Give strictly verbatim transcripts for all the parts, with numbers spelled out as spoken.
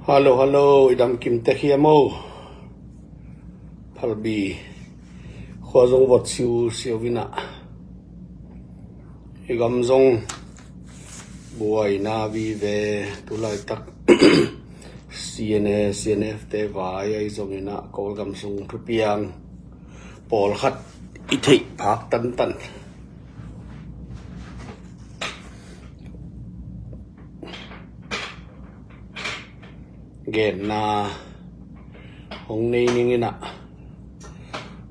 Hallo, hallo, i dam kim tek hiam o? Phalbi khua zong vot siusiau inah, i gam zong buaina vive. Tulaitak C N A, C N F te vai ahi zong inah Kawlgam sung thupiang pawlkhat i theih phak tantan genna hong nei ning inah,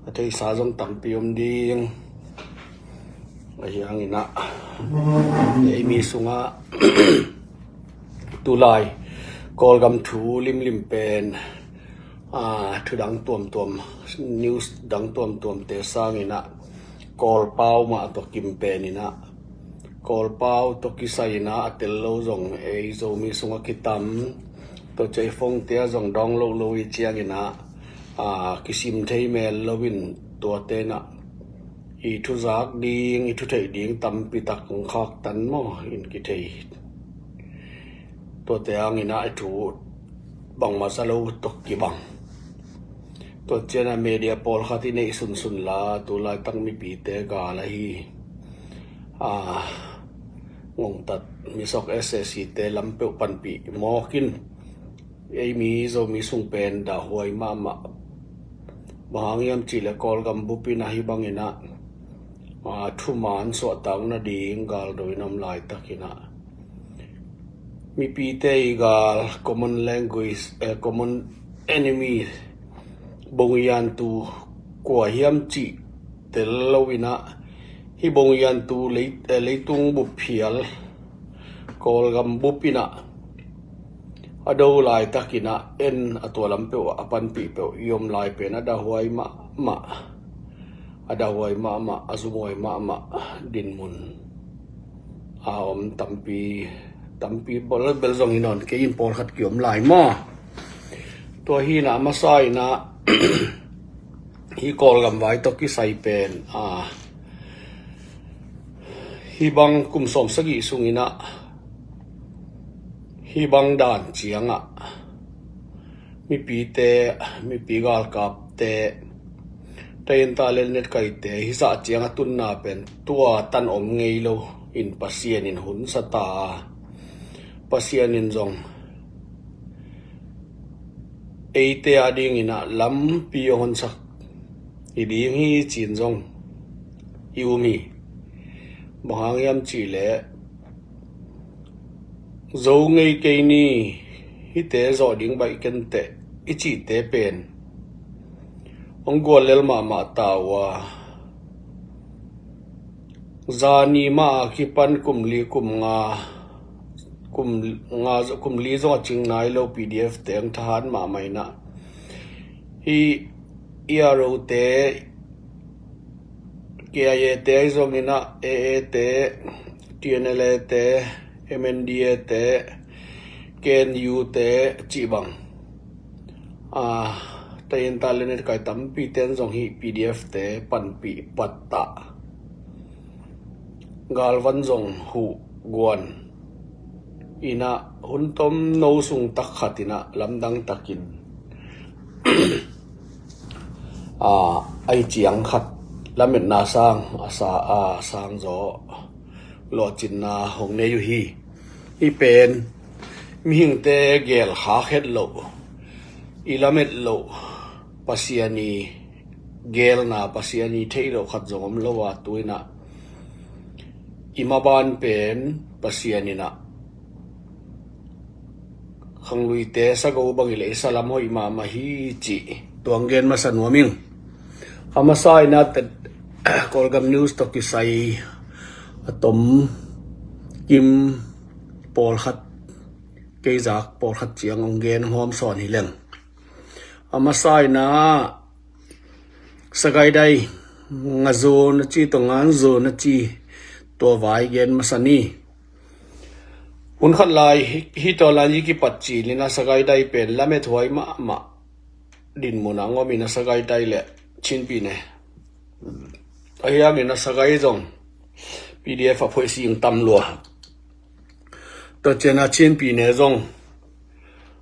a theisa zong tampi om ding ahi hang inah, ei mi sungah tulai Kawlgam thu limlim pen, a, thu dang tuamtuam, news dang tuamtuam te sang inah, Kawlpau mah tawh kim pen inah, Kawlpau tawh kisai inah a tel lo zong ei Zomi sungah kitam. Tua ciah i phone te ah zong dawng lo lo i ciang inah, a, kisim thei mel lo in, tuate inah i thuzak ding, i thutheih ding tampi tak hong khaktan maw in kithei. Tuate hang inah i thu bangmah za lo tawh kibang. Tua ciangah media pawlkhat i neih sunsun la, tulaitak mipite gal ahi, a, ngongtat, misok S A C te lam peuh panpih mawk in, ei mi Zomi sung pen dahhuai mahmah. Bang hang hiam cihleh Kawlgam bup inah hih bang inah, a, thuman suahtak nading galdo in om laitak inah, mipite i gal, common language, eh, common enemy, bongiantu kua hiam cih tel lo inah, hih bongiantu lei-, eh, leitung bup phial, Kawlgam bup inah a do laitak inah, en a tua lam peuh a panpih peuh i om lai pen a dahhuai mahmah, a dahhuai mahmah, a zumhuai mahmah dinmun a om tampi, tampi bel, bel zong hi nawn kei in, pawlkhat kiom lai maw. Tua hi inah a masa inah hih Kawlgam vai tawh kisai pen, a, hih bang kum sawmsagih sung inah hih bang dan ciangah mipite, mipi galkapte, tainta le netkaite hih zah ciang a tunna pen tua tan om ngei lo in Pasian in hun sa ta. Pasian in zong eite a ding inah lampi a honsak hi ding hi ci-in zong i um hi. Bang hang hiam cihleh, zo ngei kei ni, hihte zawh ding baih kenteh i cihte pen hong guallel mahmah ta uh a, zani mah a kipan kum li, kum nga, kum nga, kum li zong a cing nai lo P D F te hong thahat mahmah inah, hih E R O te, K I A te ahi zong inah, A A te, T N L A te, M N D A te, K N U te cih bang, a, tainta le netkai tampi ten zong hih P D F te panpih pattah, galvan zong huh guan inah, hun tomno sung tak khat inah lamdang takin, a, ahi ciang khat lametna sang, a sa, a sang zaw lawhcinna hong nei uh hi. Hih pen mihingte gelkhak het loh, i lamet loh, Pasian i gelna, Pasian i theih loh khat zong om lo a, tu inah i maban pen Pasian inah khangluite sago bang hileh i salam hoih mahmah hi cih tuang gen masa nuam ing. A masa inah Kawlgam news tawh kisai a tom kim pawlkhat, kei zak pawlkhat ciang hong gen hong hawm sawn hi leng. A masa inah Sagaing Dai nga zo na ci, tawh ngan zo na ci, tua vai gen masa ni. Hun khat lai, hih, hih tua lai ni kipat cil inah Sagaing Dai pen lamethuai mahmah dinmun ah hong om inah, Sagaing Dai le Chin Pyine, ahi hang inah Sagaing zong P D F a phoih sing tam lua. Tua ciangah Chin Pyine zong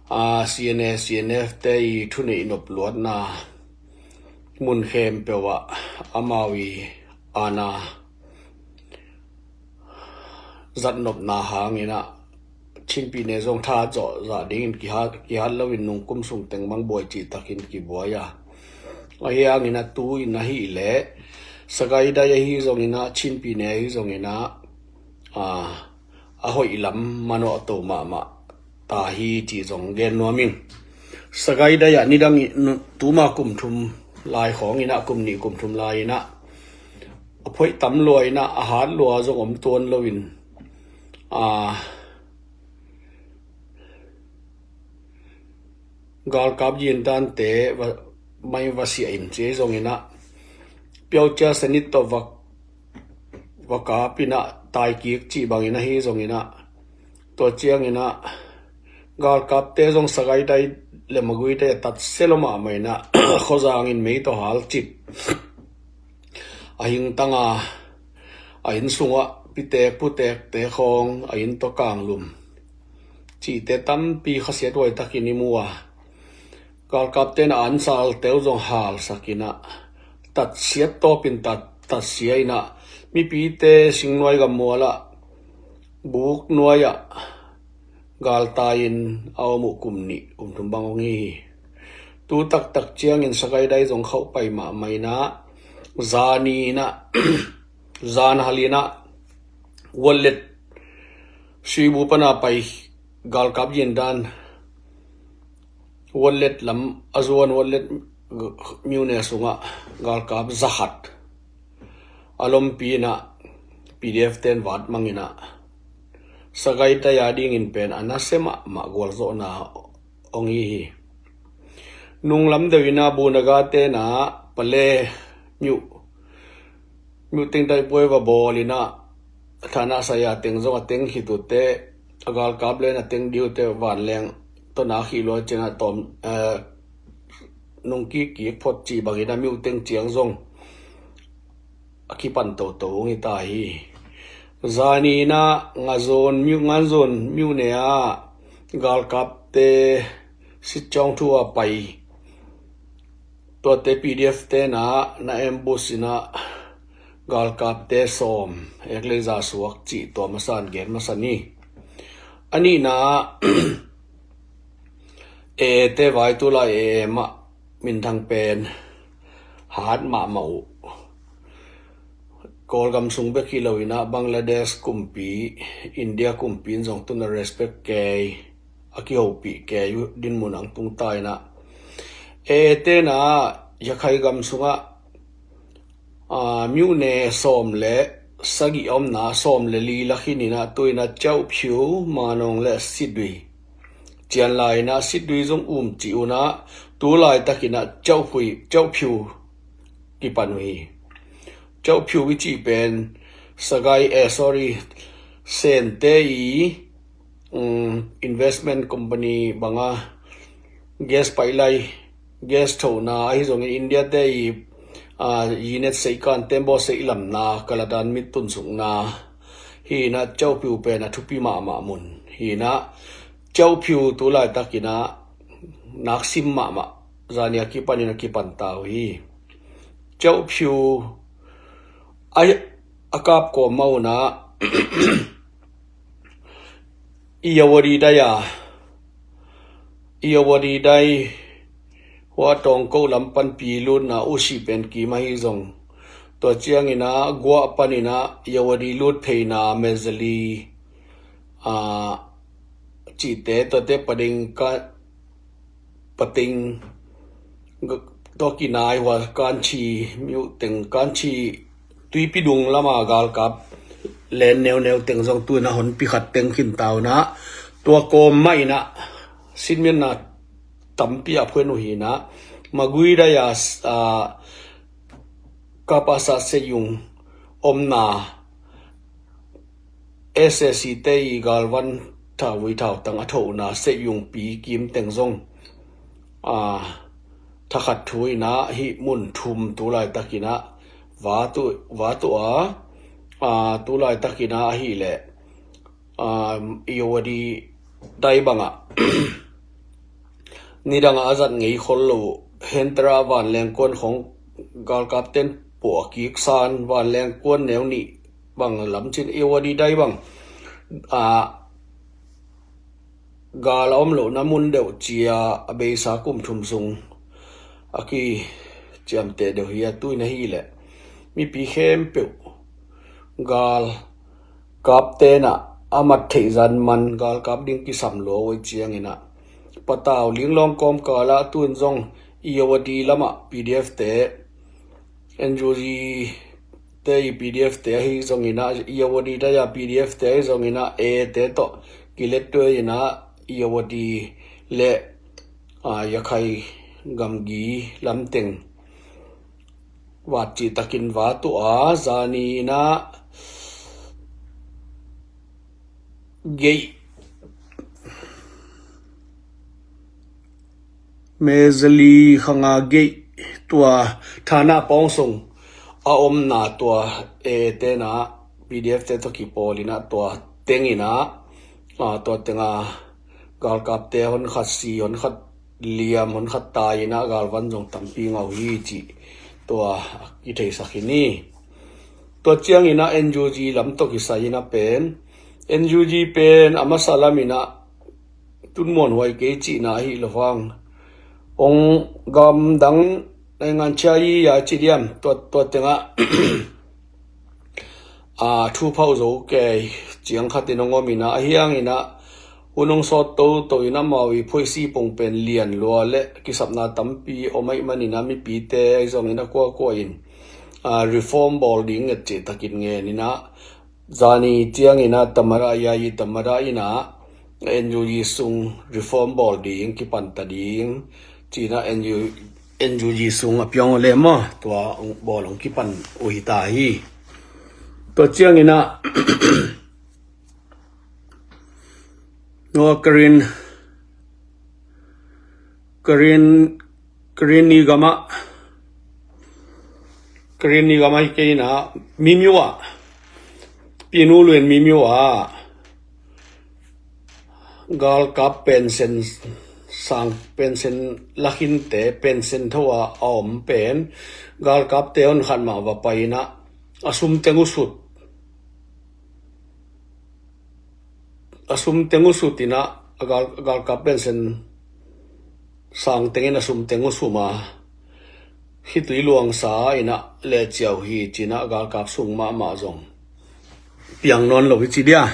A, C N A, C N F te i thuneih nop luatna mun khempeuh ah amau i aana zatnopna hangin ah Chin pyine zong tha zawh zah dingin kihat, kihat loin nungkum sung teng bang buai cih takin kibuai a. Ahi hangin ah tu-in ahih leh Sagaing Dai ahi zongin ah, Chin pyine ahi zongin ah, a, a hoih lam manawh to mahmah ta hi cih zong gen nuam ing. Sagaing Dai ah nidang i, nu-, tuma kum thum lai khawngin ah, kum nih kum thum lai-in ah a phoih tam lua in ah, a hat lua zong om tuan loin, a, galkap Yin Dante va, mai va siah in ci zongin ah, Pyaw Chea Sanit tawh va, va kap in ah tai kik cih bangin ahi zongin ah, tua ciangin ah galkapte zong Sagaing Dai le Magway Dai ah tatsia lua mahmah in ah, Khawzang in mei tawh halcip, a hingtang a, a inn sungah pitek putekte khawng, a inn tawh kanglum cihte tampi khasiathuai takin i mu a, galkapte in a ansalte uh zong halsak in ah, tatsiat tawpin tat, tatsia in ah, mipite singnuai gammual ah, buk nuai ah galtai-in a om uh kum nih kum thum bang hong hi hi. Tu taktak ciangin Sagaing Dai zong khauh pai mahmah in ah, zani in ah, zan hal in ah, Wallet, Sibu pan a pai galkap Yin Dan, Wallet lam a zuan, Wallet myone sungah galkap zakhat a lompi in ah, P D F ten vat mang in ah, Sagaing Dai a dingin pen a nasia mahmah gualzawhna hong hi hi. Nunglam deuh in ah Bunaga ten ah Pale myo, myo teng daipuai va bawl in ah, thana saya teng zong a teng khit uh teh, a galkap le in a teng ding uh teh vanleng tawh na khih lua ciang ah tawm, eh, nung kik kik phot cih bangin ah myo teng ciang zong a kipan toto hong hi ta hi. Zani in ah Ngazon myo, Ngazon myone ah galkapte sitcawng thu a pai, tuate P D F ten ah na ambush in ah galkapte sawm, ek le za suak cih tua masa in gen masa ni. A nihna, A A te vai tulai A A mah minthang pen hat mahmah uh. Kawlgam sung bek hi lo in ah Bangladesh kumpi, India kumpi in zong tu-in ah respect kei, a kihopih kei uh dinmun ah hong tung ta in ah, A A ten ah Rakhine gam sungah, a, myone sawm le sagih a omna, sawm le li la khin in ah, tu-in ah Kyaukphyu, Manong le Sittwe, cian lai in ah Sittwe zong um cih un ah, tu laitakin ah Kyaukphyu, Kyaukphyu kipan uh hi. Kyaukphyu i cih pen Sagaing, eh, sorry, Sente i, um, investment company banga gas pipeline, gas thona ahi zongin India te i, a, yinet seihkan, tembaw seihlamna, kaladan mit tunsukna hi in ah Kyaukphyu pen a thupi mahmah mun hi in ah, Kyaukphyu tu laitakin ah naksim mahmah, zani a kipanin a kipan ta uh hi. Kyaukphyu a, a kap kawm mah un ah Irrawaddy dai a, Irrawaddy dai hua Tawngko lam panpi lutna Usi pen kim ahi zong, tua ciangin ah Gua panin ah Irrawaddy lut pheina Mejali, a, cihte, tuate Pading ka, Pateng tawh kinai hua Kanchi, myo teng Kanchi, Tuipi dung lama galkap len neuneu teng zong tu-in ah honpi khat teng khin ta un ah, tua kawm mah in ah sinmianna tampi a phuan uh hi in ah, Magway dai a, a, Kapasa Seyung omna, S A C te i galvan thauvui thautang a thohna Seyungpi kim teng zong, a, thakhat thu in ah hih mun thum tu laitakin ah vatu, vatu a, a, tu laitakin ah ahih leh, a, Irrawaddy dai bangah nidang a a zat ngei khol lo uh. Hentera vanleng kuan khong galkapten puah kik san, vanleng kuan neu nih bang lam cin, Irrawaddy dai bang a gal a om lohna mun deuh cia a beisa kum thum sung a kiciamteh deuh hi a, tuin ahih leh mipi khempeuh galkapten ah a mat theih zan man galkap ding kisam lua uh ciangin ah, Patau Linglong kawmkal ah tuin zong Irrawaddy lamah P D F te, N U G te i P D F te ahi zongin ah, Irrawaddy dai-a P D F te ahi zongin ah, A te tawh kilettuai in ah Irrawaddy le, a, Rakhine gamgi lamteng vat cihtakin va tuah a, zani in ah gate, Mezali khang a gate, tua thana pawng sung a omna tua A te in ah P D F te tawh kipawl in ah tua teng in ah, a, tua teng a galkapte honkhat si, honkhat liam, honkhat tai in ah galvan zong tampi ngah uh hi cih tua kitheisak hi ni. Tua ciangin ah N U G lam tawh kisai in ah pen, N U G pen a masa lam in ah tun muanhuai kei cihna ahi lo hang, ong gamdang naingan chia i a ci diam, tua, tua teng ah a, thu phauh zo kei ciang khat in ong om in ah, ahi hangin ah hun ong sawt toto in ah amau i phoisi pong pen lian lua le kisapna tampi om ahih manin ah mipite ahi zongin ah kuakua in, a, reform bawl ding nget cihtakin ngen in ah, zani ciangin ah Tamada, Yayi Tamada in ah N U G sung reform bawl ding, kipan ta ding ci-in ah N U, N U G sung a piang uh le maw, tua ong bawl ong kipan uh hi ta hi. Tua ciangin ah no, Karen, Karen, Karenni gamah, Karenni gamah hi kei in ah, Mimyo ah, Pinu Luen Mimyo ah galkap pension sang, pension lakhinte, pension tho a a om pen galkapte honkhat mah va pai in ah a sum teng uh sut, a sum teng uh sut in ah, a gal, galkap pension sang tengin a sum teng uh sum a, khitui luangsa in ah lehciau hi ci-in ah galkap sung mahmah zong piang nawn lo hi ci dia.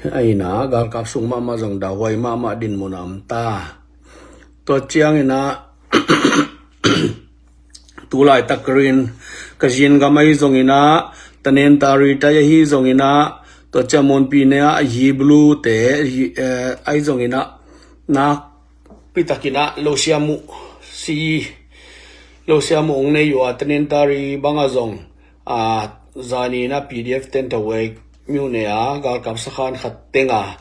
Ahi in ah galkap sung mahmah zong dauhuai mahmah dinmun a om ta. Tua ciangin ah tulaitak Karen, Kazin gam ahi zongin ah, Tanintharyi tai ahi zongin ah, tua ciang Monpi ne ah Yiblu te, Yi-, eh, ahi zongin ah, nakpitakin ah losiam uh, si, losiam uh ong nei uh a, Tanintharyi bang ah zong, a, zani in ah P D F ten tawei miu ne a, galkap sakhan khat teng a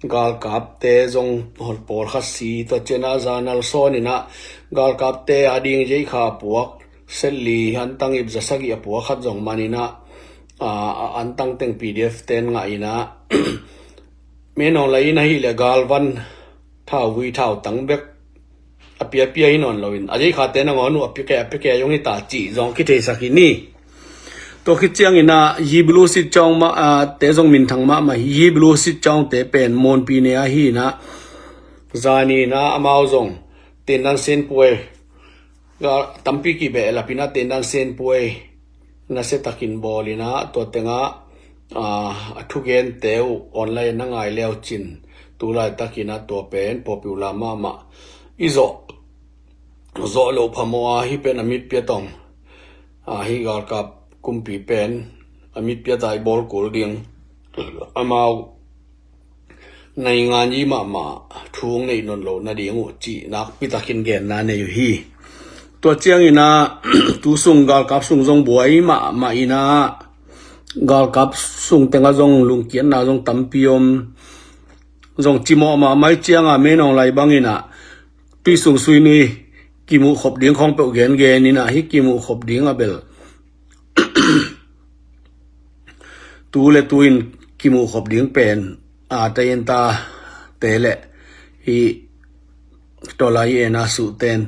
galkapte zong hon pawlkhat si, tua ciang ah zanal sawn in ah galkapte a ding zeikha a puak set li, antang ip za sagih a puak khat zong man in ah, a, a antang teng P D F ten ngah in ah, Min Aung Hlaing in ahih leh galvan thauvui thautang bek a piapia hi nawn lo in, a zeikhate nangawn uh a pia kei, a pia kei zong hi ta cih zong kitheisak hi ni. Tua khit ciangin ah Yiblu Sit Chawng mah, a, te zong minthang mahmah hi. Yiblu Sit Chawng te pen Monpi ne ahi in ah, zani in ah amau zong Tendan Senpuai, ga, tampi kibehlap in ah Tendan Senpuai nasiatakin bawl in ah, tua teng ah, a, a thugente uh online na ngai leucin, tulaitakin ah tua pen popular mahmah. I zawh, zawh loh phamawh a, hih pen a mitpia tawng, a, hih galkap kumpi pen a mitpia ta i bawl kul ding. Amau naingan i mahmah thu hong neih nawn loh nading uh cih nakpitakin genna nei uh hi. Tua ciangin ah tu sung galkap sung zong buai mahmah in ah, galkap sung teng ah zong lungkiatna zong tampi om, zong cimawh mahmah i ciang a, Min Aung Hlaing bangin ah tui sung sui nui kimuh khop ding khawng peuh gengen in ah, hih kimuh khop ding a bel tu le tu in kimuh khop ding pen, a, Tanintharyi te le hih Tawlai i en a suhten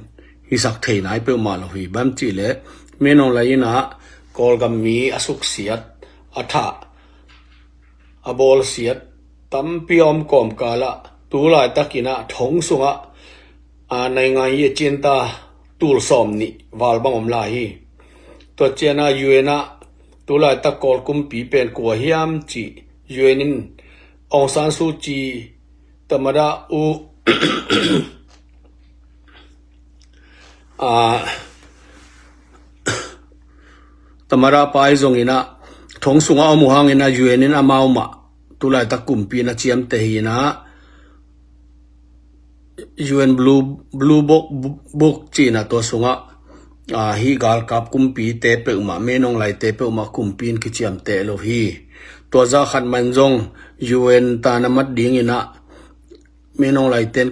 hisak thei nai peuhmah lo hi. Bang cih leh Min Aung Hlaing in ah Kawlgam mi a suksiat, a thah, a bawlsiat tampi a om kawmkal ah tu laitakin ah thong sungah, a, naingan i a cinta tul sawm nih val bang om lai hi. Tua ciangin ah U N ah tu laitak Kawl kumpi pen kua hiam cih U N in Aung San Suu Kyi, Tamada U a, Tamada pa ahi zongin ah thong sungah om uh hangin ah U N in amau mah tu laitak kumpi in a ciamteh hi in ah U N Blue, Blue Book, Book ci-in ah tua sungah, a, hih galkap kumpite peuhmah, Min Aung Hlaingte peuhmah kumpi in kiciamteh lo hi. Tua zah khat man zong U N tanamat dingin ah Min Aung Hlaingte in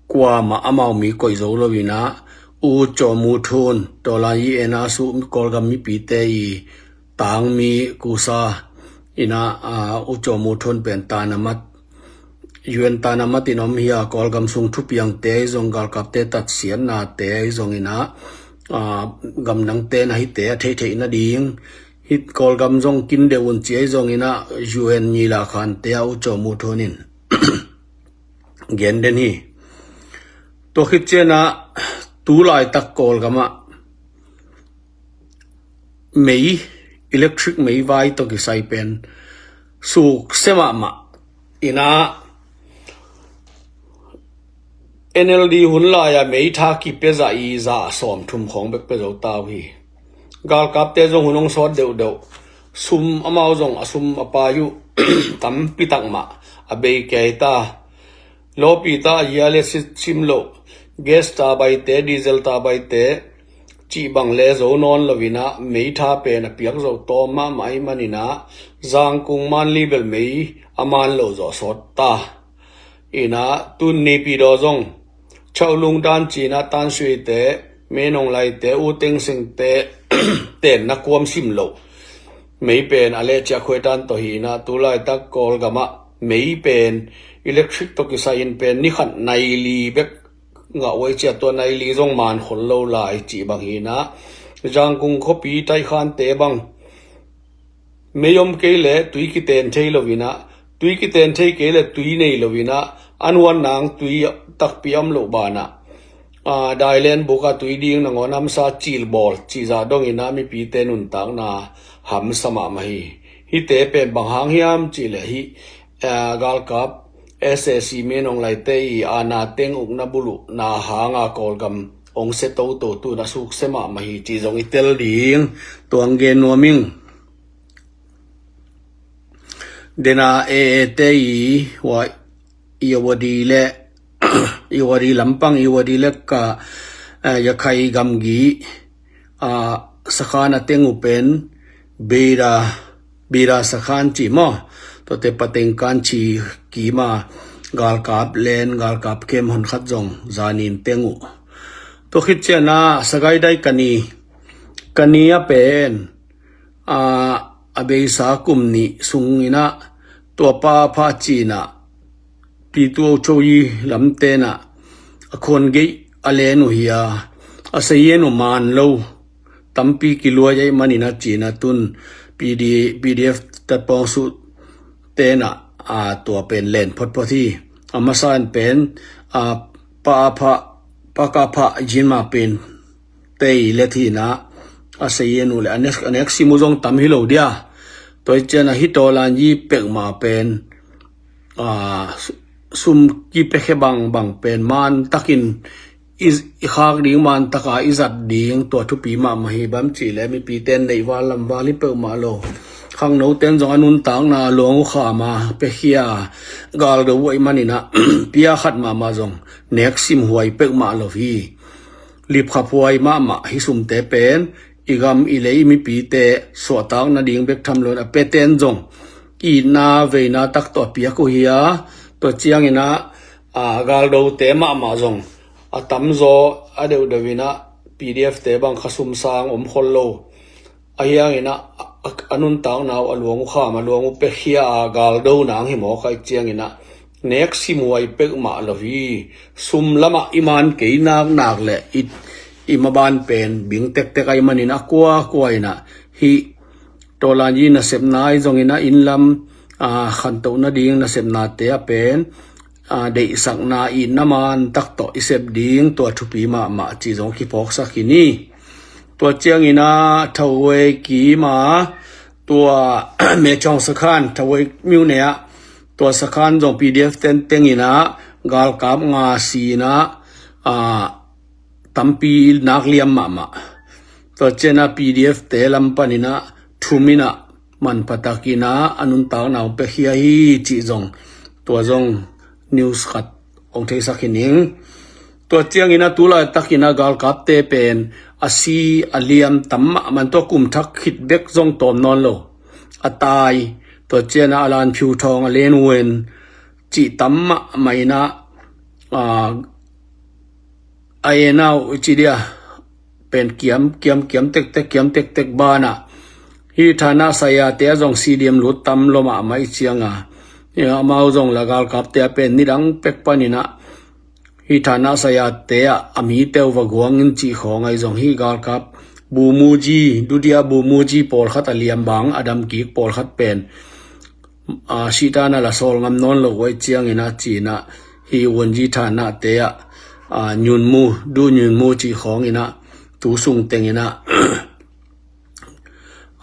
kuamah amau mi koih zo lo in ah U Kyaw Moe Tun, tawlai i en a suh Kawlgam mipite i tangmi kusa in ah, a, U Kyaw Moe Tun pen tanamat, U N tanamat in om hi a, Kawlgam sung thupiangte ahi zong, galkapte tatsiatnate ahi zongin ah, a, gamdangte in ah hihte a theihtheih nading, hih Kawlgam zong kin deuh un ci ahi zongin ah U N nilai khante ah U Kyaw Moe Tun in gen den hi. Tua khit ciangin ah tu laitak Kawlgam ah mei, electric mei vai tawh kisai pen sukse mahmah in ah N L D hun lai-a mei tha kipia zah i zah sawmthum khawng bek pia zo ta uh hi. Galkapte zong hun hong sawt deuhdeuh, sum amau zong a sum a pai uh tampi tak mah a bei kei ta. Lawpi ta a hia le si-, sim loh, gas tabaite, diesel tabaite cih bang le zo nawn lo in ah mei tha pen a piak zo tawm mahmah ahih manin ah Zangkung Manli bel mei a man loh zawh sawt ta. In ah tun Naypyidaw zong Kyaukthung dan ci-in ah Than Shwe te, Min Aung Hlaingte, U Thein Sein te tenna kuam sim loh mei pen a leh ciah khuai tan tawh hi in ah tu laitak Kawlgam ah mei pen electric tawh kisai in pen ni khat nai li bek ngah uh ahih ciang tua nai li zong man khol lo lai cih bang hi in ah Zangkung khuapi Taikhan te bang mei om kei leh tui kiten thei lo in ah, tui kiten thei kei leh tui nei lo in ah, a nuan nang tui takpi a om loh banah, a, dailen buk ah tui ding nangawn hamsa cilbawl cih zah dongin ah mipite nuntakna hamsa mahmah hi. Hihte pen bang hang hiam cih leh hih, a, galkap S A C Min Aung Hlaingte i aana teng ukna buluhna hanga Kawlgam hong sia toto tu-in a sukse mahmah hi cih zong i tel ding, tua hong gen nuam ing. Dena A A te i, hua, Irrawaddy le, Irrawaddy lampang, Irrawaddy le ka, eh, Yakhai gamgi, ah, sakhan a teng uh pen, Bira, Bira sakhan ci maw. Tuate Pateng Khan ci kima, galkap len, galkap kem hon khat zong, zanin teng uh. Tua khit ciangin ah, Sagaing Dai Kani, Kani a pen, a, a beisa kum nih sungin ah tua Pa Pha ci-in ah P two O Cho Yi lamte in ah a khuan geih a len uh hi a, a sayen uh man lo, tampi kiluai ahih manin ah ci-in ah tun P D, P D F tatpawng suh te in ah, a, tua pen len photphot hi. A masa in pen, a, Pa Pha, Pa Ka Pha Jin Ma pen tei le thina a sayen uh le a nek, a nek sim uh zong tam hi lo dia. Tua hi ciangin ah hih tawlan yi pek mah pen, a, su-, sum kipekhe bangbang pen man takin i, i khak ding, man taka i zat ding, tua thupi mahmah hi. Bang ci le mipite in neih val lam val hi peuhmah lo. Khangnote in zong a nuntakna luang uh kham a, pekhia, galdo uh ahih manin ah pia khat mahmah zong nek sim huai peuhmah lo hi. Lipkhaphuai mahmah hi. Sumte pen i gam i lei i mipite suahtak nading bek tham loin a pete in zong itna veina tak tawh a piak uh hi a, tua ciangin ah, a, galdote mahmah zong a tamzaw a deuhdeuh in ah P D F te bang kha sum sang om khol lo. Ahi hangin ah, a, a, a nuntakna uh a luang uh kham a, luang uh pekhia a, galdo nang hi mawk ahih ciangin ah nek simhuai peuhmah lo hi. Sum lamah i man kei naknak le i, i maban pen bing tektek ahih manin a kuakua in ah hih Tawlanyi nasepna ahi zongin ah inn lam, aa, khantoh nading nasepnate ah pen, aa, deihsakna i na man tak tawh i sep ding tua thupi mahmah cih zong kiphawksak hi ni. Tua ciangin ah Thawei kim a tua Mechong sakhan, Thawei myone ah tua sakhan zong P D F ten tengin ah galkap nga si in ah, aa, tampi nak liam mahmah. Tua ciangin ah P D F te lam panin ah thum in ah manpha takin ah a nuntakna hong piakhia hi cih zong, tua zong news khat hong theisak hi ning. Tua ciangin ah tu laitakin ah galkapte pen a si a liam tam mahmah, tua kum thak khit bek zong tawm nawn lo. A tai, tua ciangin ah a lan phiu thawng a len wen cih tam mahmah in ah, aa, a enau i ci dia pen kiam, kiam, kiam tektek, kiam tektek banah hih thana sayate ah zong C D M lut tam lo mahmah i cianga, amau zong la galkapte ah pen nidang pek panin ah hih thana sayate ah a mite uh va guang in cih khawng ahi zong hih galkap Bumuji, Dudia Bumuji pawlkhat a liam bang a dam kik pawlkhat pen, aa, sitana la sawl ngam nawn lo uh ahi ciangin ah ci in ah hih Wunji thanate ah, aa, Nyunmu, Du Nyunmu cih khawngin ah tu sung tengin ah,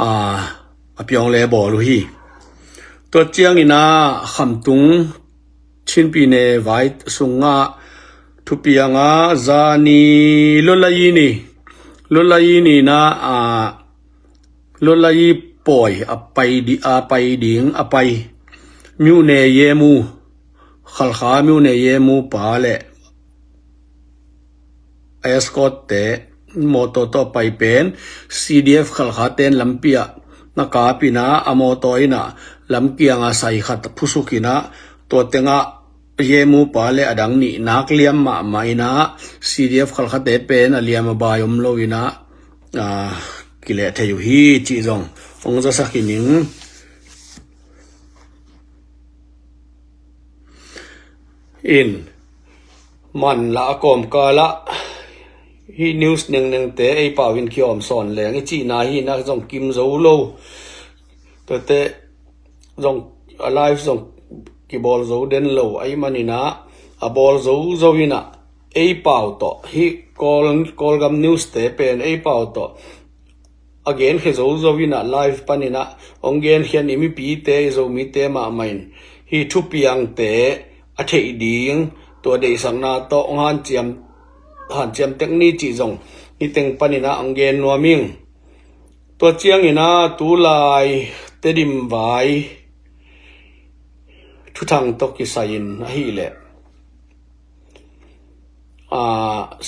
aa, a piawng le bawl uh hi. Tua ciangin ah Khamtung Chin pyine vai sungah thupianga zani lolayi ni, lolayi ni na, aa, lolayi pawi a pai di, a pai ding, a pai myone yemu, Khalkha myone yemu pa le a escort te mawtaw tawh a pai pen C D F Khalkha ten lampi ah na kap in ah a mawtaw in ah lamkiang a sai khat phusuk in ah tua tengah yemu pa le a dang nih nak liam mahmah in ah C D F Khalkhate pen a liam a bai om lo in ah, aa, kileh thei uh hi cih zong hong zasak hi ning. In man la a kawmkal ah hih news nengnengte ei pau in kiawm sawn leng i cihna hi in ah zong kim zo lo. Tuate zong a live zong kibawl zo den lo ahih manin ah a bawl zo zo in ah ei pau tawh hih Kawl, Kawlgam news te pen ei pau tawh a genkhia zo zo in ah live panin ah hong genkhia in i mipite, i Zomite mahmah in hih thupiangte a theih ding tua deihsakna tawh hong hanciam, hanciam tek ni cih zong hih teng panin ah hong gen nuam ing. Tua ciangin ah tu lai Tedim vai thuthang tawh kisai in ahih leh, aa,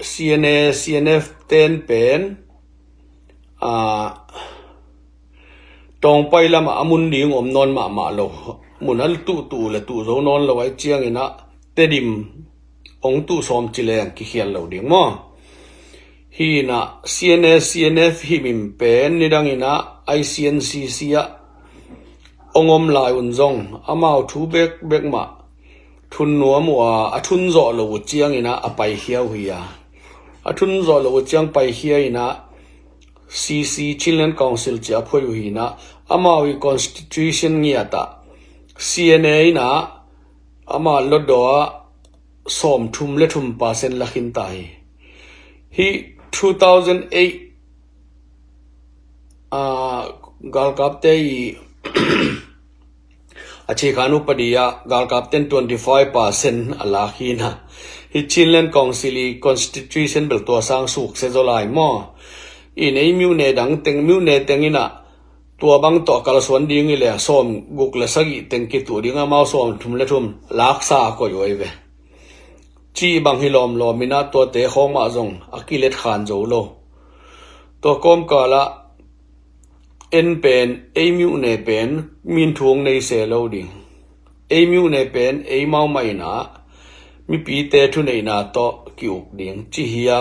C N A, C N F ten pen, aa, Tawngpai lamah a mun ding om nawn mahmah lo. Mun a tuh tuh le tuh zo nawn lo ahi ciangin ah Tedim hong tuh sawm ci leng kikhial lo ding maw? Hi in ah C N A, C N F hih min pen nidangin ah I C N C C ah hong om lai un zong amau thu bekbek mah thun nuam uh a, a thun zawh lo uh ciangin ah a paikhia uh hi a, a thun zawh lo uh ciang paikhia in ah C C, Chinland Council ci a phuai uh hi in ah amau i constitution ngiat ah C N A in ah amah lotdaw ah sawm thum le thum percent la khin ta hi. Hih two thousand eight, aa, galkapte i a cikhan upadi ah galkapten twenty five percent a lak hi in ah hih Chinland Council i constitution bel tua sang suk se zaw lai maw? In ei myone dang teng, myone teng in ah tua bang tawh kalsuan ding i le sawm guk le sagih teng kituh ding, amau sawm thum le thum laksa a koih uh ahi ve. Cih bang hi lawmlawm in ah tuate khawng mah zong a kilet khan zo lo. Tua kawmkal ah en pen, ei myone pen min thu hong nei se lo ding. Ei myone pen ei mau mah in ah mipite thuneihna tawh ki-uk ding ci hi a,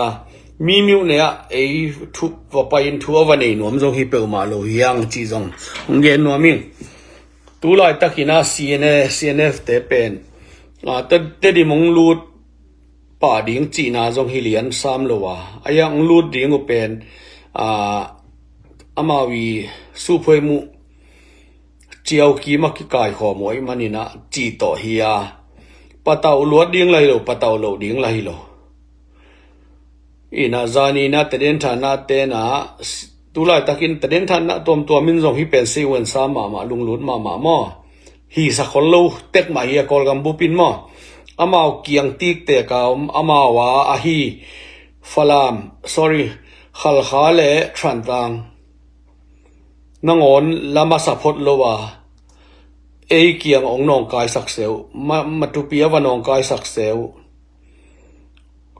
mi myone ah ei thu va pai in thu a va nei nuam zong hi peuhmah lo hi hang cih zong hong gen nuam ing. Tu laitakin a C N A, C N F te pen, a, Te, Tedim hong lut pah ding cihna zong hi lian sam lo a. A, hong lut ding uh pen, a, amau i suhphuai muh ciau kim a kikaikhawm uh ahih manin a cih tawh hi a. Patauh luat ding la hi lo, patauh loh ding la hi lo. Ina zani na tadenthanna tena, tu laitakin tadenthanna tuamtuam in zong hi pen sei uan sa mahmah, lunglut mahmah maw? Hi sa khol lo tek mah hi a, Kawlgam bupin maw? Amau kiang tiktek a om, amau a ahi Falam, sorry, Khalkha le Thantlang nangawn la masa phot lo a, ei kiang hong nawngkaisak se uh, ma, Matupi a va nawngkaisak se uh,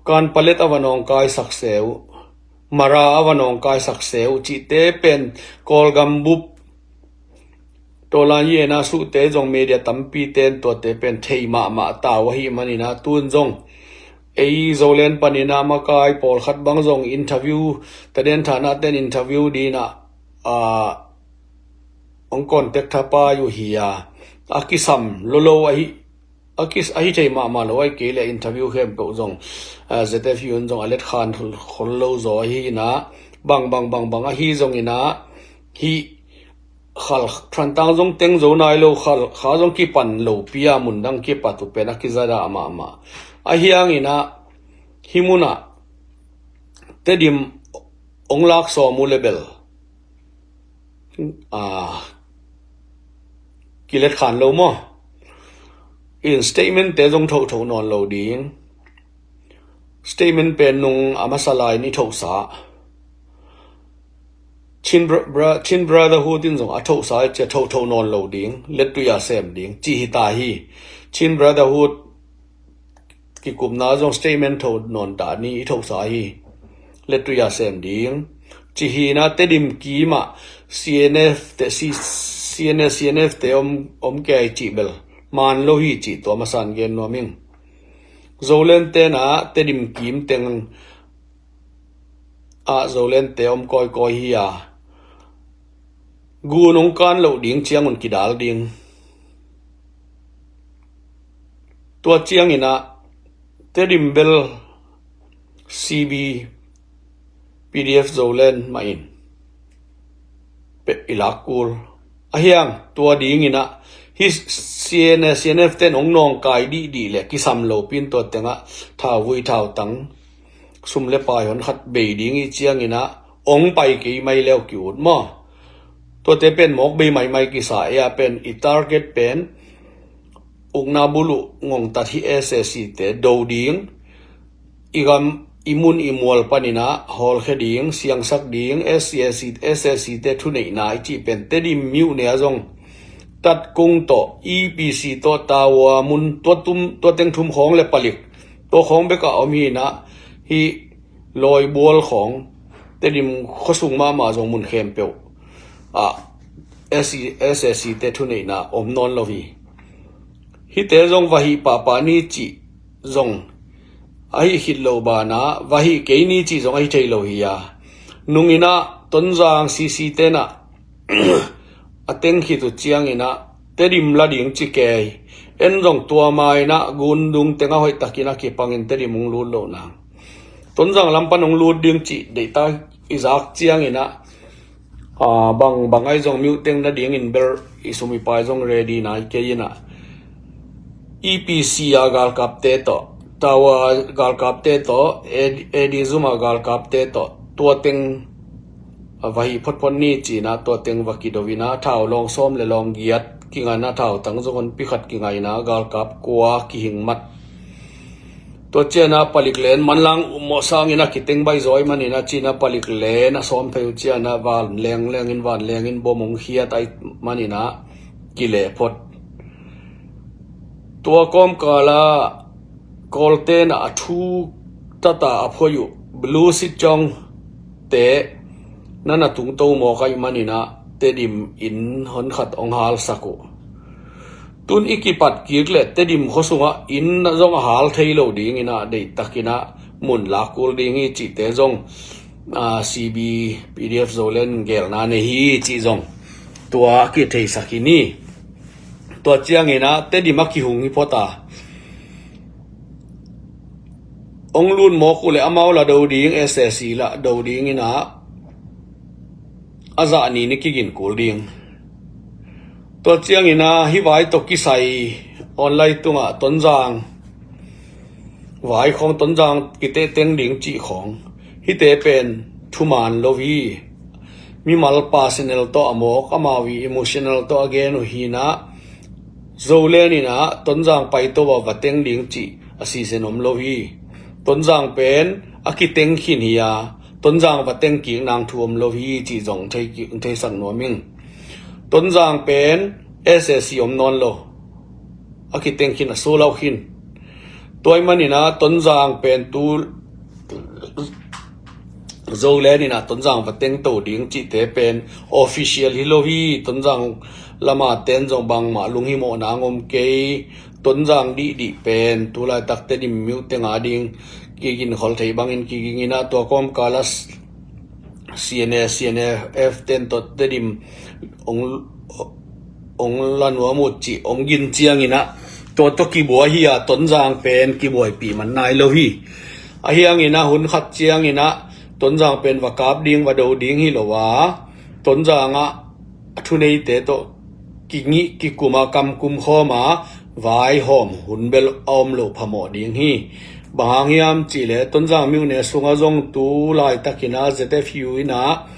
Kanpalet a va nawngkaisak se uh, Mara a va nawngkaisak se uh cihte pen Kawlgam bup Tawlan i en a suhte zong media tampi ten tuate pen thei mahmah tau ahih manin a tun zong ei Zoland panin a makai pawlkhat bang zong interview, tadenthanna ten interview ding a, a, hong contact thapai uh hi a, a kisam lolo ahi, a kis, ahi thei mahmah lo ahi kei le interview khempeuh zong, a, Z F U in zong a letkhan khol lo zaw ahi ina, bang bang bang bang ahi zong ina, hi Khal, Thantlang zong teng zo nai lo, Khalkha zong kipan lo pi a, mun dang kipat uh pen a kizadah mahmah. A hiangin a, hi mun a Tedim hong lak sawm uh le bel, a, kilet khan lo maw? In statement te zong thotho nawn lo ding. Statement pen nung a masa lai in i thosa. Chin, br, br, Chin Brotherhood in zong a thosa i cia thotho nawn lo ding, lettui a sem ding, ci hi ta hi. Chin Brotherhood kikupna zong statement tho nawn ta ni, i thosa hi. Lettui a sem ding, ci hi na. Tedim kim a C N F te, C, C N F, C N F te om, om kei cih bel man lo hi cih tua masan gen nuam ing. Zoland tena Tedim kim teng a Zoland te om kawikawi hi a, gun hong kan loh ding ciangun kidal ding. Tua ciangin a Tedim bel C B, P D F Zoland mah in pe, i lak kul. A hiang tua dingin a, hi C N F, C N F ten hong nawngkai dihdih le kisam lo pin tua teng a thauvui thautang, sum le pai hon khat bei ding i ciangin a, hong pai kei mai leu ki-ut maw? Tuate pen mawk bei maimai kisa e a pen, i target pen ukna buluh ngongtat hi S A C te do ding, i gam, i mun i mual panin a hawlkhia ding, siangsak ding, S A C, S A C te thuneihna i cih pen Tedim myone a zong Tatkung tawh, E P C tawh, Tawa mun tua tum, tua teng thum khawng le palik, tua khawng bek a om hi na, hi Lawibual khawng, Tedim khuasung mahmah zong mun khempeuh a S A C te thuneihna om nawn lo hi. Hihte zong va hih pahpah ni cih zong ahi khit lo banah, va hih kei ni cih zong ahi thei lo hi a. Nungin a Tonzang C C tenah a teng khit uh ciangin a Tedim la ding ci kei. En zong tua ma-in a Gundung teng a hoih takin a kipangin Tedim hong lut loh nang. Tonzang lam pan hong lut ding cih deihtak i zak ciangin a, a, bang, bang ahi zong myone teng nadingin bel i sum i pai zong ready nai kei in a, E P C a galkapte tawh, Tawa galkapte tawh, A D, A D Zum a galkapte tawh, tua teng a va hih photphot ni ci-in a tua teng va kido in a, thau lawng sawm le lawng giat kingai in a, thautang zong honpi khat kingai in a, galkap kua kihing mat. Tua ciang a palik len manlang ummawh sangin a kiteng baih zaw ahih manin a, ci-in a palik len a sawm phei uh ciang a vanleng lengin, vanlengin bom hong khiat ahih manin a kileh phot. Tua kawmkal a Kawlten a thu tata a phuai uh Blue Sit Chong te na na tungto mawk ahih manin a Tedim inn hon khat hong halsak uh. Tun i kipat kik le Tedim khua sungah inn zong a hal thei lo dingin a, deihtakin a mun lak kul ding hi cihte zong, a, C B, P D F Zoland gelna nei hi cih zong tua a kitheisak hi ni. Tua ciangin ah Tedim a kihung hi phot a, hong lut mawk uh leh amau la do ding, S A C la do dingin ah a zah ni ni kigin kul ding. Tua ciangin ah hih vai tawh kisai online tungah Tonzang vai khawng, Tonzang kiteh teng ding cih khawng, hihte pen thuman lo hi. Mimal personal tawh a mawk, amau i emotional tawh a gen uh hi-in ah, Zoland in ah Tonzang paito a va teng ding cih a sisen om lo hi. Tonzang pen a kiteng khin hi a, Tonzang va teng kik nang thu om lo hi cih zong thei ki-, theisak nuam ing. Tonzang pen S A C om nawn lo, a kiteng khin, a sulau khin. Tua ahih manin ah Tonzang pen tu Zoland in ah Tonzang va tengto ding cihte pen official hi lo hi. Tonzang lama ten zong bangmah lunghimawhna ngom kei. Tonzang dihdih pen tu laitak Tedim mi uh teng a ding kigin khol thei bangin kigingin ah, tua kawmkal a C N A, C N F ten tawh Tedim hong, hong la nuam uh cih hong gin ciangin ah, tua tawh kibuai hi a, Tonzang pen kibuaipih man nai lo hi. Ahi hangin ah hun khat ciangin ah Tonzang pen va kap ding, va do ding hi lo a, Tonzang ah a thuneite tawh kingih kikum a, kamkum khawm a, vaihawm hun bel a om loh phamawh ding hi. Bang hang hiam cih leh Tonzang myone sungah zong tu laitakin ah Z F U in ah,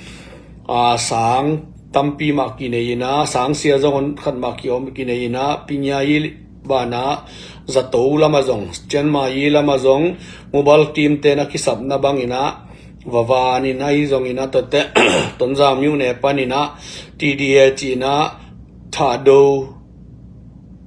a, sang tampi mah kinei in ah, sang sia zong khat mah kiom kinei in ah, Pinyayi banah zato lamah zong, Chiangmai lamah zong mobile team ten a kisapna bangin ah va van in, ahi zongin ah tuate Tonzang myone panin ah T D A ci-in ah Thado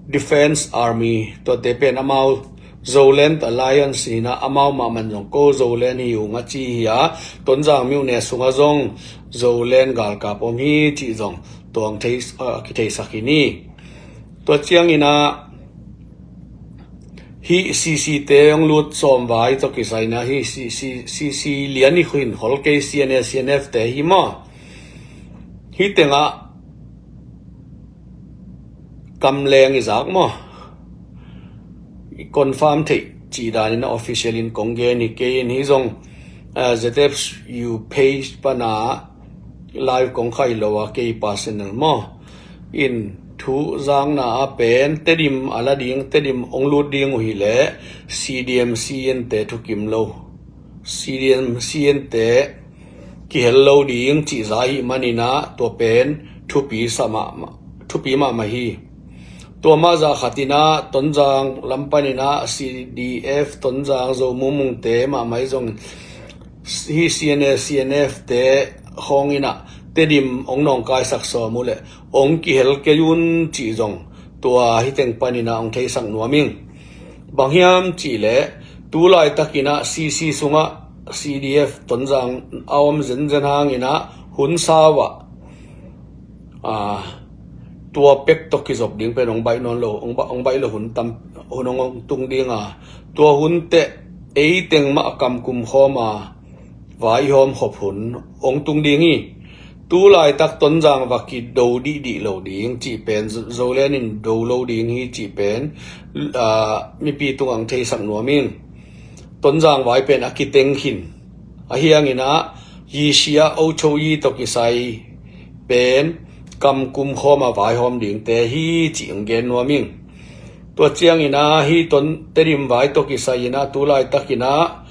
Defense Army, tuate pen amau Zoland Alliance hi-in ah, amau mahmah in zong ko Zoland hi ung a ci hi a, Tonzang myone sungah zong Zoland galkap om hi cih zong tua hong thei, a, kitheisak hi ni. Tua ciangin ah hih C C te hong lut sawm vai tawh kisai-in ah hih C C, C C lian i khin khol kei, C N A, C N F te hi maw. Hih tengah kamleng i zak maw, i confirm theih cih danin ah official in kong gen hi kei in, hih zong, eh, Z F U page pana live kong khaih lo a, kei personal maw, in thu zakna ah pen Tedim a la ding, Tedim hong lut ding uh hi leh C D M C N te thukim lo, C D M C N te kihel lo ding cih za ahih manin ah tua pen thupi sa mahmah, thupi mahmah hi. Tua mah zah khatin ah Tonzang lam panin ah C D F, Tonzang Zomumung te mahmah hi zong, hih C N A, C N F te khawng in ah Tedim hong nawngkaisak sawm uh leh hong kihel kei un cih zong tua hih teng panin ah hong theisak nuam ing. Bang hiam cih leh tu laitakin ah C C sungah C D F Tonzang a om zenzen hangin ah hun sau ah, a, tua pek tawh kizop ding pen hong baih nawn lo, hong ba-, hong baih lo hun tam, hun hong, hong tung ding a, tua hun teh ei teng mah a kamkum khawm a, vaihawm khop hun hong tung ding hi. Tu laitak Tonzang va kido dihdih lo ding cih pen, Zo-, Zoland in do lo ding hi cih pen, a, mipi tungah hong theisak nuam ing. Tonzang vai pen a kiteng khin. Ahi hangin ah Yishia Ochoyi tawh kisai pen kamkum khawm a vaihawm dingte hi cih hong gen nuam ing. Tua ciangin ah hih Ton-, Tedim vai tawh kisai in ah tu laitakin ah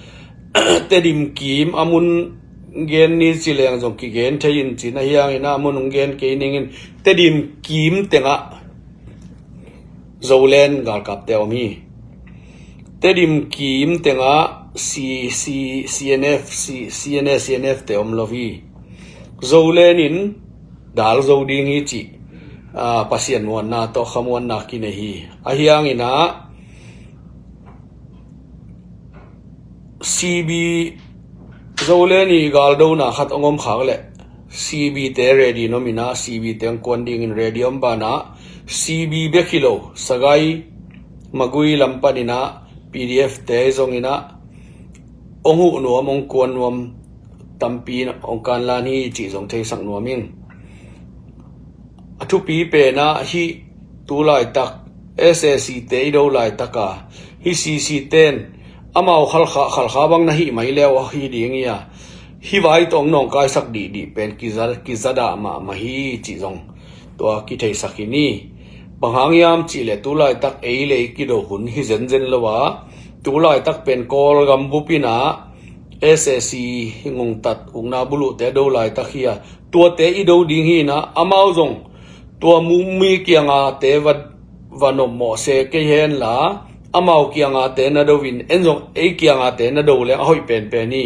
Tedim kim a mun gen ni ci leng zong kigen thei in cin, ahi hangin ah a mun hong gen kei ning in, Tedim kim tengah Zoland galkapte a om hi. Tedim kim tengah C C, C N F, C-, C N A, C N F te om lo hi. Zoland in dal zo ding hi cih, a, Pasian muanna tawh khamuanna kinei hi. Ahi hangin ah C B, Zoland i galdona khat hong om khak leh C B te ready in om in ah, C B te hong kuan dingin ready om banah, C B bek hi lo, Sagai, Magui lam panin ah P D F te zongin ah hong huh nuam, hong kuan nuam tampi in hong kanlan hi cih zong theisak nuam ing. A thupi pen ah hih tu laitak S A C te i do laitaka hih C C ten amau Khalkha, Khalkha bang na hih mai leu ahi ding hi a, hih vai tawh hong nawngkaisak dihdih pen kiza, kizadah mahmah hi cih zong tua kitheisak hi ni. Bang hang hiam cihleh tu laitak ei le ei kido hun hi zenzen lo a, tu laitak pen Kawlgam bup in ah S A C ngongtat ukna buluhte a do laitak hi a, tuate i do ding hi in ah, amau zong tua mu, mi kiangate va, va nopmawh se kei henla, amau kiangate na do in, en zong ei kiangate na do leng a hoih penpen hi.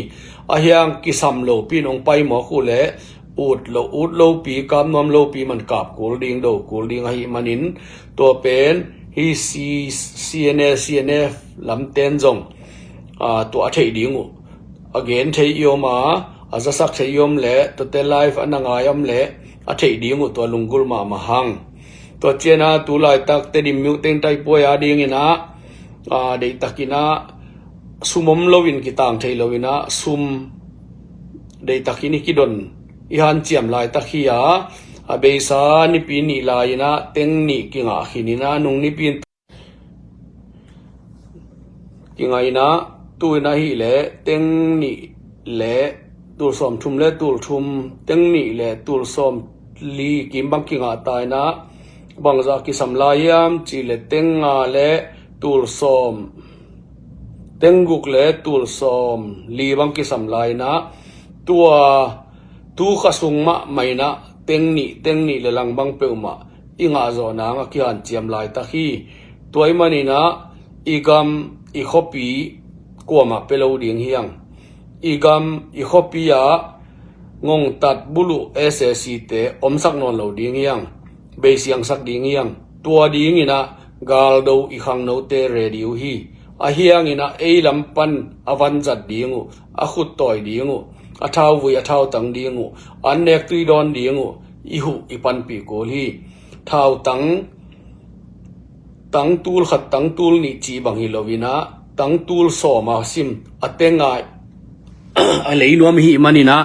Ahi hang kisam lopi in hong paimawk uh leh, ut lo, ut lopi, kap nuam lopi man kap kul ding, do kul ding ahih manin, tua pen hih C, C N A, C N F lamten zong, aa, tua a theih ding uh, a gen thei i om a, a zasak thei i om leh, tuate live a na ngai om leh a theih ding uh, tua lunggulh mahmah hang. Tua ciang ah tu laitak Tedim Myo Teng Taipuai a ding in ah, aa, deihtak in ah, sum om lo in, kitang thei lo in ah, sum deihtak in i kidon, i hanciam laitak hi a, a beisa Nipi ni lai in ah teng nih kingah khin in ah, nung Nipi in kingah in ah, tu in ahih leh teng nih le tul sawm thum le tul thum, teng nih le tul sawm li kim bang kingah ta in ah, bangzah kisam lai hiam cihleh teng nga le tul sawm, teng guk le tul sawm li bang kisam lai in ah, tua tu kha sung mahmah in ah teng nih, teng nih le lang bang peuhmah i ngah zawh nang a kihanciam laitak hi. Tua ahih manin ah i gam, i khuapi kuamah pia lo ding hi hang. I gam, i khuapi ah ngongtat buluh S A C te omsak nawn lo ding hi hang. Beisiangsak ding hi hang. Tua ding in ah galdo i khangnote ready uh hi. Ahi hang in ah ei lam pan a vanzat ding uh, a khuttawi ding uh, a thauvui a thautang ding uh, an nek tui dawn ding uh, i huh i panpih kul hi. Thautang, tang tul khat, tang tul nih cih bang hi lo in ah, tang tul sawm a sim, a teng ah a lei nuam ahih manin ah,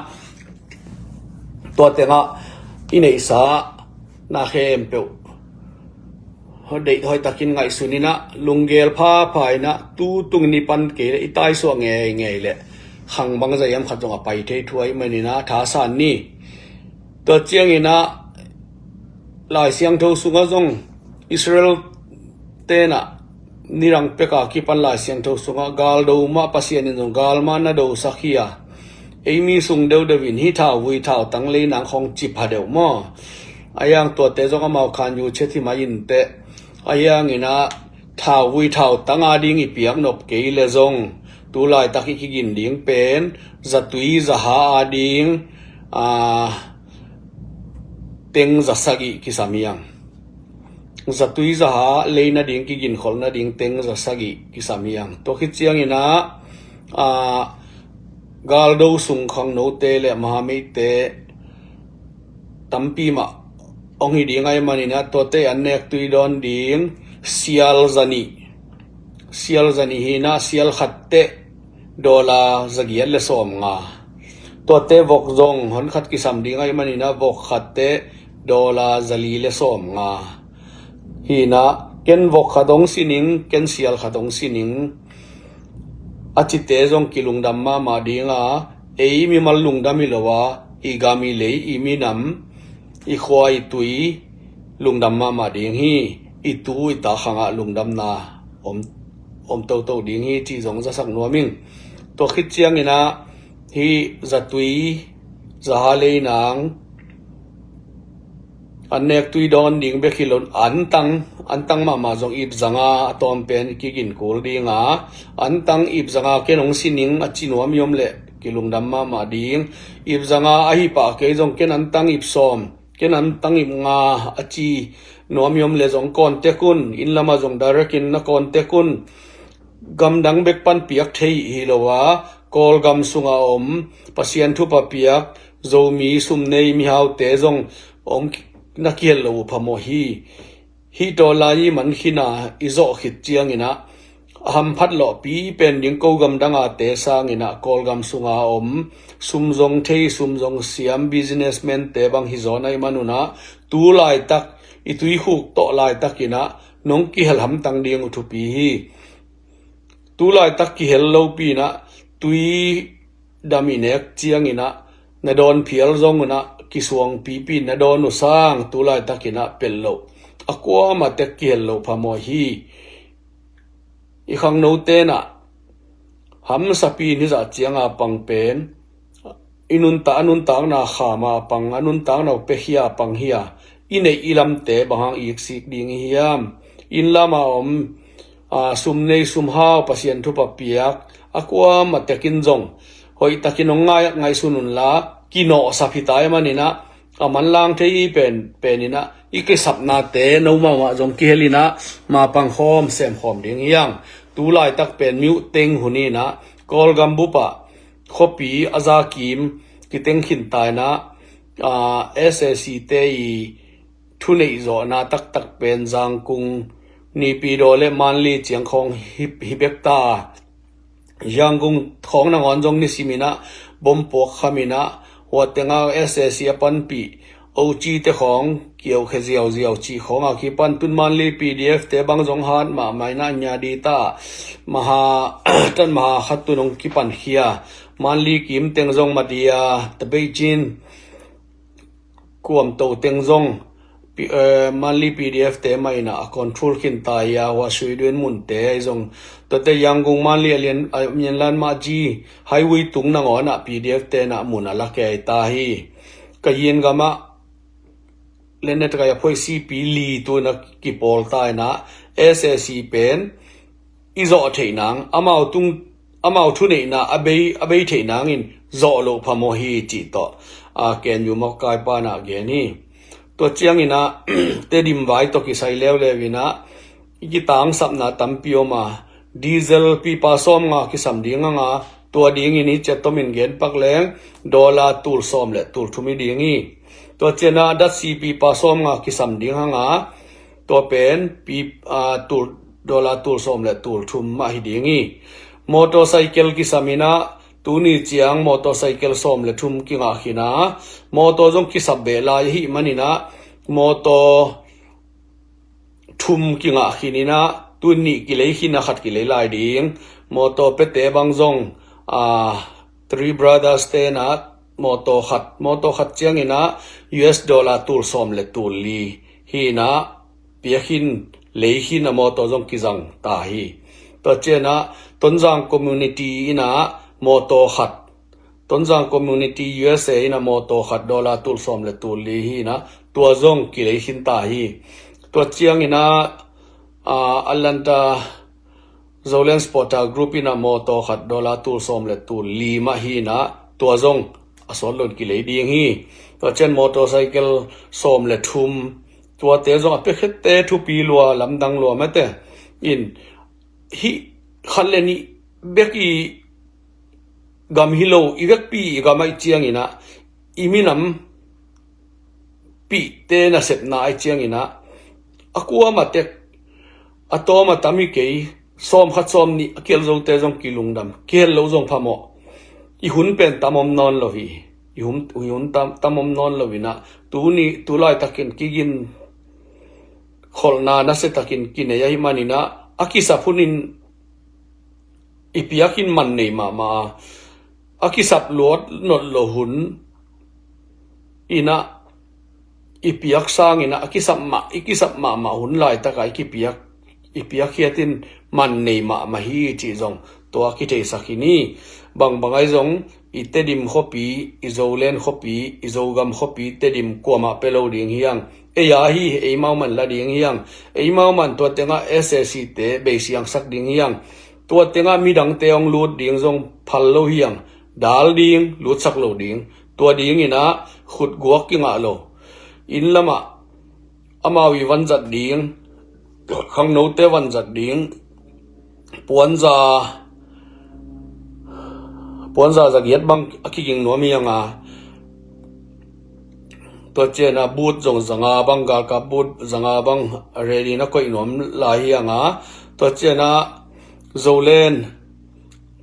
tua teng ah i neihsa na khempeuh deih hoihtakin ngaihsun in ah, lunggel phapha in ah, tu tung in i pan kei leh, i taisuah ngeingei leh, khang bangzah hiam khat zong a pai thei thu ahih manin ah thasan ni. Tua ciang in ah Lai Siangtho sungah zong, Israel ten ah nidang pek a kipan Lai Siangtho sungah galdo mah, Pasian in zong gal mah na dosak hi a, ei mi sung deuhdeuh in hih thauvui thautang lei nang khawng ci pha deuh maw? Ahi hang tuate zong amau khan yu chet hi mah inteh. Ahi hang in ah thauvui thautang a ding i piak nop kei leh zong, tu laitak i kigin ding pen zatui zaha a ding, aa, teng za sagih kisam hi hang. Zatui zaha lei nading, kiginkholh nading teng za sagih kisam hi hang. Tua khit ciang in ah, aa, galdo sung khangnote le mahameite tampi mah hong hi ding ahih manin ah, tuate an nek tui dawn ding sial za nih, sial za nih hi in ah, sial khat teh dollar zagiat le sawmnga. Tuate vok zong hon khat kisam ding ahih manin ah, vok khat teh dollar zali le sawmnga hi in ah, ken vok khat hong si ning, ken sial khat hong si ning, a cite zong kilungdam mahmah ding a, ei mimal lungdam hi lo a, i gam, i lei, i minam, i khua, i tui lungdam mahmah ding hi. I tu i ta khang ah lungdamna om, om toto ding hi cih zong zasak nuam ing. Tua khit ciang in ah hih zatui zaha lei nang an nek tui dawn ding bek hi lo in, an tang, an tang mahmah zong ip zanga a tawm pen kigin kul ding a, an tang ip zanga ken hong si ning a ci nuam i om leh kilungdam mahmah ding. Ip zanga ahi pah kei zong ken an tang ip sawm, ken an tang ip nga a ci nuam i om leh zong contact un, inn lamah zong direct in na contact un. Gamdang bek pan piak thei hi lo a, Kawlgam sunga om, Pasian thupha piak Zomi sum nei mihaute zong om na kihel lo uh phamawh hi. Hih tawh lai i man khin a i zawh khit ciang in ah, a hamphat lawhpi pen ding ko gamdang a te sang in ah, Kawlgam sunga om, sum zong thei, sum zong siam, businessman te bang hi zaw na hih man un ah, tu laitak i tuikhuk tawh laitakin ah nong kihel hamtang ding uh thupi hi. Tu laitak kihel lopi in ah, tui dam i nek ciangin ah, na dawn phial zong un ah, kisuang pipi na dawn uh sang tu laitakin ah pel loh, a kuamah tek kihel loh phamawh hi. I khangnote in ah hamsapi in hizah cianga pang pen i nuntak, a nuntakna khama pang, a nuntakna uh pekhia pang hi a, i neih i lamte bang hang iksik ding i hiam? Inn lama om, a, sum nei sum hau, Pasian thupha piak, a kuamah tekin zong hoihtakin hong ngai, ngaihsun unla, kinawhsap hi ta i manin ah, a manlang thei i pen, pen in ah, i kisapnate no mahmah zong kihel in ah, mapang khawm, sem khawm ding hi hang. Tu laitak pen miuh teng hun in ah, Kawlgam bup ah khuapi a za kim kiteng khin ta in ah, a, S A C te i thuneih zawhna taktak pen Zangkung, Naypyidaw le Mandalay ciang khawng hi, hi bek ta. Yangon khawng nangawn zong nisimin ah bom puak khamin ah, hua tengah S A C a panpih O G te khawng kiaukhia ziauziau cih khawng a kipan tun Mandalay P D F te bang zong hat mahmah in ah, nya di ta, maha, tan maha khat tun hong kipankhia. Mandalay kim teng zong madia, Tabeichin, Kuamto teng zong, P-, eh, Mandalay P D F te mah in ah a control khin ta hi a, hua Sui Duen munte ahi zong, tuate Yangon Mandalay a lian, a Myanmar mah zi highway tung nangawn ah P D F te in ah mun a la kei ta hi. Kayin gam ah, Lenet kai a phoih sipi li tu in ah kipawl ta in ah, S A C pen i zawh theih nang, amau tung, amau thuneihna a bei, a bei theih nangin zawh loh phamawh hi cih tawh, a, K N U mawhkaipa in ah gen hi. Tua ciangin ah, Tedim vai tawh kisai leuleu in ah, i kitangsapna tampi om a, diesel pipa sawmnga kisam ding hang a, tua dingin hi ciat tomin gen pak leng, dollar tul sawm le tul thum hi ding hi. Tua ciangin ah datsi pipa sawmnga kisam ding hang a, tua pen pi, a, tul, dollar tul sawm le tul thum mah hi ding hi. Motorcycle kisam in ah, tuni ciang motorcycle sawm le thum kingah khin a, motor zong kisap beh lai ahih manin ah, motor thum kingah khin in ah, tun nih kilei khin a, khat kilei lai ding. Motor pete bang zong, a, Three Brothers te in ah motor khat, motor khat ciangin ah U S dollar tul sawm le tul li hi in ah, piak khin, lei khin a motor zong kizang ta hi. Tua ciangin ah Tonzang community in ah motor khat, Tonzang community U S A in ah motor khat dollar tul sawm le tul li hi in ah, tua zong kilei khin ta hi. Tua ciangin ah, a, Atlanta Zoland Supporter Group in ah motor khat dollar tul sawm le tul li mah hi in ah, tua zong a sawt loin kilei ding hi. Tua ciang motorcycle sawm le thum, tuate zong a piakhette thupi lua, lamdang lua mate in, hih khat le nih bek i gam hi lo, i vekpi i gam ahih ciangin ah, i minam pihte nasepna ahih ciangin ah, a kuamah tek, a tawm a tam hi kei, sawm khat sawm nih a kihel zote zong kilungdam, kihel lo zong phamawh. I hun pen tam om nawn lo hi. I hun, i hun tam, tam om nawn lo in ah, tuni, tu laitakin kigin kholhna nasiatakin kinei ahih manin ah, a kisap hunin i piak in man nei mahmah a, a kisap luat nawn lo hun in ah, i piak sangin ah, a kisap mah, i kisap mahmah hun laitak ah i kipiak, i piakkhiat in man nei mahmah hi cih zong tua kitheisak hi ni. Bangbang ahi zong, i Tedim khuapi, i Zoland khuapi, i Zogam khuapi, Tedim kuamah pia lo ding hi hang. Ei a hi, eimau mah in la ding hi hang. Eimau mah in tua tengah S A C te beisiangsak ding hi hang. Tua tengah midangte hong lut ding zong phal lo hi hang. Dal ding, lutsak lo ding. Tua dingin ah khutguak kingah lo. Inn lamah amau i vanzat ding, khangnote vanzat ding, puanza, puanza zagiat bang a kiging nuam hi hang a, tua ciangin ah boot zong zanga bang, galkap boot zanga bang ready na koih nuam lai hi hang a, tua ciangin ah Zoland,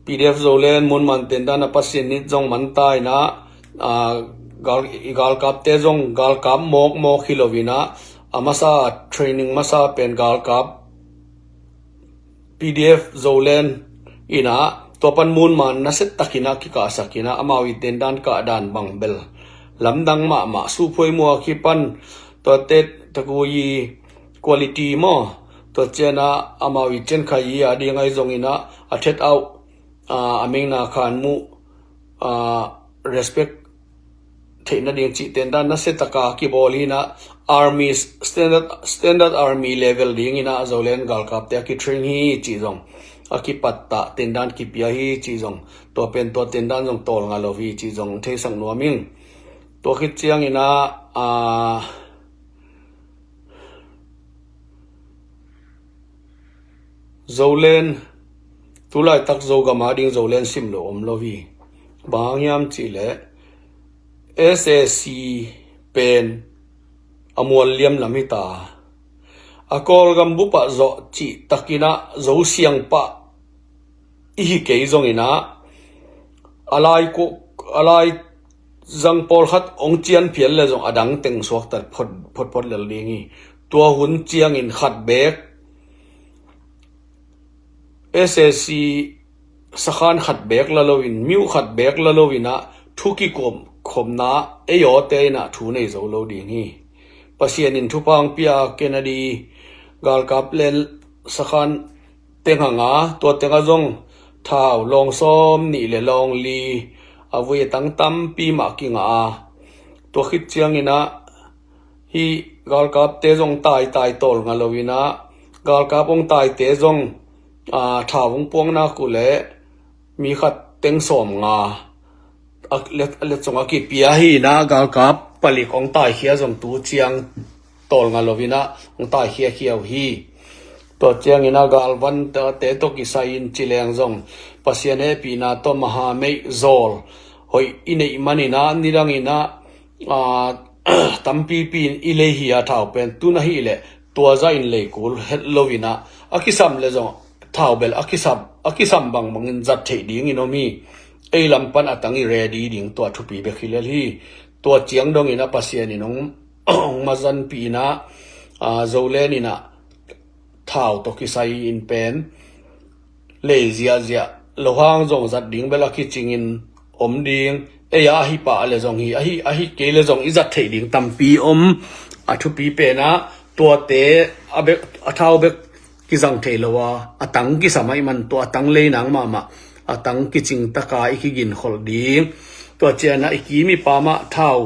P D F Zoland mun man tendan a Pasian nit zong man ta in ah, a, gal, i galkapte zong galkap mawkmawk hi lo in ah, a masa training masa pen galkap P D F Zoland in ah tua pan mun man nasia takin ah kikahsak in ah amau i tendan kahdan bang bel lamdang mahmah. Suphuai mua kipan tua tet takui quality maw, tua ciang ah amau i cian khai i a ding ahi zongin ah a thet au a mengna khan muh a respect theihna ding cih tendan nasia taka kibawl hi in ah army standard, standard army level dingin ah Zoland galkapte a kitrain hi cih zong, a kipattah tendan kipia hi cih zong, tua pen tua tendan zong tawlnga lo hi cih zong theisak nuam ing. Tua khit ciangin ah a Zoland, tulaitak Zogam a ding Zoland sim lo om lo hi. Bang hang hiam cihleh S A C pen a mual liam lam hi ta. A Kawlgam bup ah zawh cih takin ah Zosiang pah i hi kei zongin ah a lai ko, a lai zang pawlkhat hong cian phial le zong a dang teng suakta phot, photphot lel ding hi. Tua hun ciangin khat beek S A C sakhan khat beek la loin, miuh khat beek la loin ah thu kikhopna ei awte in ah thu nei zo lo ding hi. Pasian in thupha hong pia Kennedy galkap len sakhan teng hang a, tua teng ah zong thau lawng sawm nih le lawng li a vui a tang tampi mah kingah a, tua khit ciangin ah hih galkapte zong taitai tawlnga loin ah galkap hong taite zong a, thau hong puang nak uh leh mi khat teng sawm nga a let, a let zong a kipia hi in ah galkap palik hong taikhia zong tu ciang tawlnga loin ah hong taikhia khia uh hi. Tua ciangin ah galvante tawh kisai in ci leng zong Pasian hehpihna tawh mahameih zawl hoih i neih manin ah nidangin ah a, tampipi in i lei hi a thau pen tun ahih leh tua zah in lei kul het loin ah a kisam le zong thau bel a kisam, a kisam bangbangin zat theih dingin om hi. Ei lam pan a tang i ready ding tua thupi bek hi lel hi. Tua ciang dongin ah Pasian in hong, hong mazanpih in ah a, Zoland in ah thau tawh kisai in pen lei ziahziah lo hang zong zat ding bel a kicingin om ding. Ei a ahi pah le zong hi, ahi, ahi kei le zong i zat theih ding tampi om. A thupi pen ah tuate a bek, a thau bek kizang thei lo a, a tang kisam ahih man tua a tang lei nang mahmah, a tang kicing taka i kiginkholh ding. Tua ciang ah i kim i pam ah thau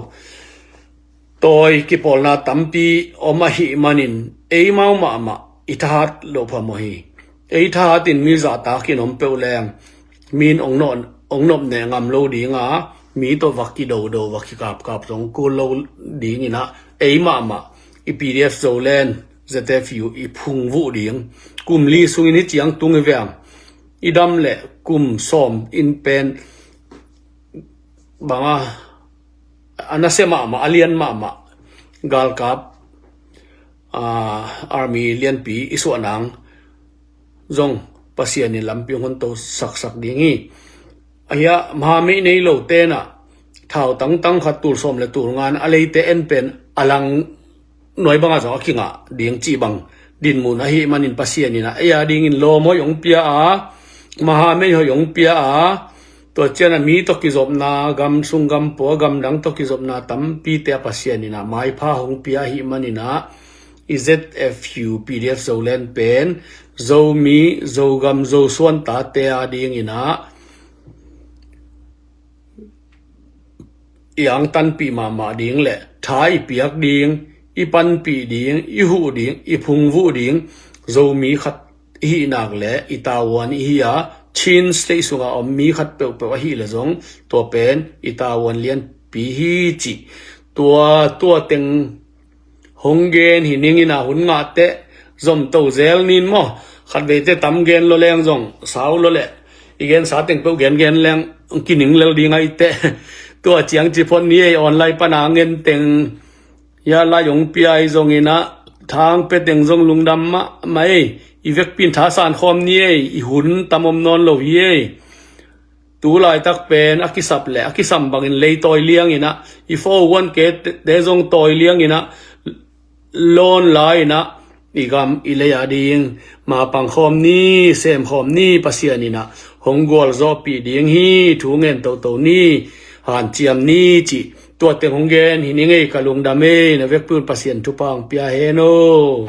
tawi kipawlna tampi om ahih manin eimau mahmah i thahat loh phamawh hi. Ei thahat in mi zahtak in om peuh leng mi in hong nop, hong nop neh ngam lo ding a, mi tawh va kidodo, va kikapkap zong kul lo dingin ah ei mahmah i P D F Zoland Z F U i phungvuh ding. Kum li sungin hih ciang tung hi veng, i dam leh kum sawm in pen bang a, a nasia mahmah, a lian mahmah galkap a, army lianpi i suah nang zong Pasian in lampi hong honto saksak ding hi. Ahi a, mahameih nei lote in ah thau tangtang khat tul sawm le tul nga in a leite en pen a lang nuai bangah zong a kingah ding cih bang dinmun ahih manin Pasian in ah ei a dingin lawm hoih hong pia a, mahameih hoih hong pia a, tua ciang ah mi tawh kizopna, gam sung gam pua, gam dang tawh kizopna tampite ah Pasian in ah maipha hong pia ahih manin ah i Z F U P D F Zoland pen Zomi, Zogam, Zosuan tate a dingin ah i angtanpih mahmah ding le tha i piak ding, i panpih ding, i huh ding, i phungvuh ding Zomi khat i hih nak le i tavuan i hi a, Chin State sungah om mi khat peuhpeuh ahih le zong tua pen i tavuan lianpi hi cih tua, tua teng hong gen hi ning in ah hun ngah teh zomto zel ning maw. Khatveite tam gen lo leng zong sau lo leh i gensa teng peuh gengen leng kining lel ding ahi teh. Tua ciang ci phot ni ei, online pan a ngen teng hia lai hong pia ahi zongin ah thang pia teng zong lungdam mahmah ei. I vekpi in thasan khawm ni ei, i hun tam om nawn lo hi ei. Tu laitak pen a kisap le a kisam bangin lei tawi liangin ah, i four oh one K te, te zong tawi liangin ah, lawn lai-in ah i gam i lei a ding mapang khawm ni, sem khawm ni, Pasian in ah hong gualzawhpih ding hi. Thu ngen toto ni, hanciam ni cih tua teng hong gen hi ning ei, ka lungdam ei. Na vekpi un Pasian thupha hong pia hen aw.